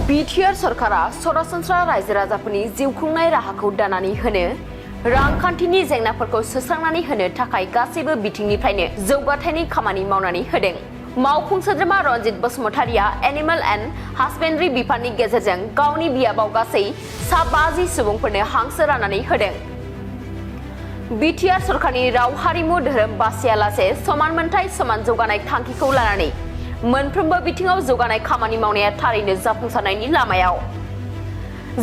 BTR सरकारा सरासनस्रा रायजो राजाफोरनि जिउ खुंनाय राहाखौ दानानै होनो रांखान्थिनि जेंनाफोरखौ सुस्रांनानै होनो थाखाय गासैबो बिथिंनिफ्रायनो जौगाथायनि खामानि मावनानै होदों। मावफुं सोद्रोमा रनजित बसुमतारिया एनिमेल एन्ड हासबेन्ड्री बिफाननि गेजेरजों गावनि बियाबाव गासै 50 सुबुंफोरनो हांसो राननानै होदों। बिटिआर सरकारनि राव हारिमु धोरोम बासियालासे समान मोनथाय समान जौगानाय थांखिखौ लानानै मोनफ्रोमबो बिथिङाव जौगानाय खामानि मावनाया थारैनो जाफुंसारनायनि लामायाव।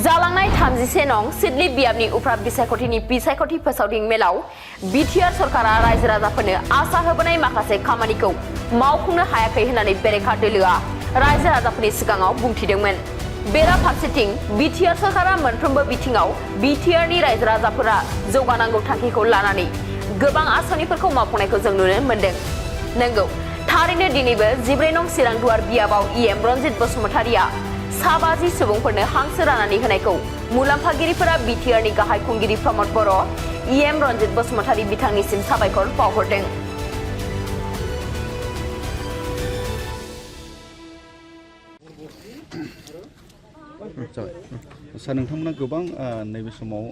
जालांनाय 31 नं सिडली बियाबनि उफ्रा बिसायख'थिनि बिसायख'थि फोसावदिं मेलाव बिटिआर सरकारा रायजो राजाफोरनो आसा होबोनाय माखासे खामानिखौ मावफुंनो हायाखै होननानै बेरेखा दोलोआ रायजो राजाफोरनि सिगाङाव बुंथिदोंमोन। बेराफारसेथिं बिटिआर सरकारा मोनफ्रोमबो बिथिङाव बिटिआरनि रायजो राजाफोरा जौगानांगौ थांखिखौ लानानै गोबां आसनिफोरखौ मावफुंनायखौ जों नुनो मोन्दों। नंगौ, थारैनो दिनैबो 14 नं चिरां दुवार बियाबाव इएम रनजित बसुमतारिया 50 सुबुंफोरनो हांसो राननानै होनायखौ मुलाम्फागिरिफोरा बिटिआरनि गाहाय खुंगिरि प्रमद बर' इएम रनजित बसुमतारि बिथांनिसिम साबायखर बावहरदों। सार, नोंथांमोना गोबां नैबे समाव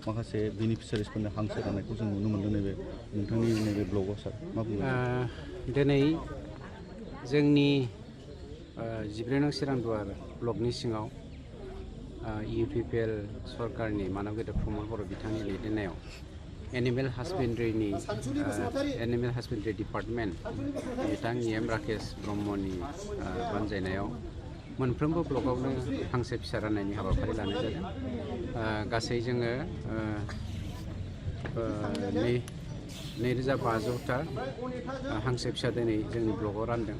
माखासे बेनिफिसियारिसफोरनो हांसो राननायखौ जों नुनो मोनदों नैबे नोंथांनि नैबे ब्लगआव। सार, मा बुङो? दिनै जोंनि 14 नं चिरां दुवार ब्लकनि सिङाव इउपिपिएल सरकारनि मानव गेदेर प्रमद बर' बिथांनि दैदेननायाव एनिमेल हासबेन्ड्री डिपार्टमेन्ट बिथां इएम राकेश ब्रह्मनि बानजायनायाव मोनफ्रोमबो ब्लकआवनो हांसो फिसा राननायनि हाबाफारि लानाय जादों। गासै जोङो 2500 हांसो फिसा दिनै जोंनि ब्लकआव रानदों।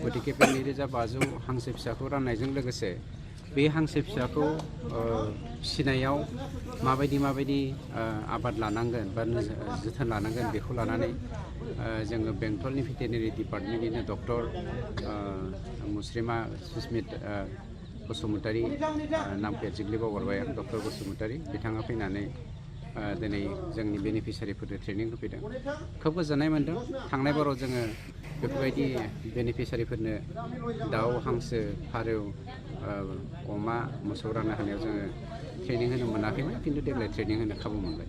गतिके बे 2500 हांसो फिसाखौ राननायजों लोगोसे बे हांसो फिसाखौ फिसिनायाव माबायदि आबाद लानांगोन बा जोथोन लानांगोन बेखौ लानानै जोङो बेंटलनि भेटेरिनारि डिपार्टमेन्टनिनो डक्टर मुस्रिमा सुस्मित बसुमतारि, नामखौ एक्जेक्टलि बावगारबाय आं, डक्टर बसुमतारि बिथाङा फैनानै दिनै जोंनि बेनिफिसियारिफोरनो ट्रेनिं होफैदों। खोब गोजोननाय मोन्दों। थांनाय बाराव जोङो बेफोरबायदि बेनिफिसियारिफोरनो दाउ, हांसो, फारौ, अमा, मोसौ रानना होनायाव जोङो ट्रेनिं होनो मोनाखैमोन, खिन्थु देग्लाय ट्रेनिं होनो खाबु मोनबाय।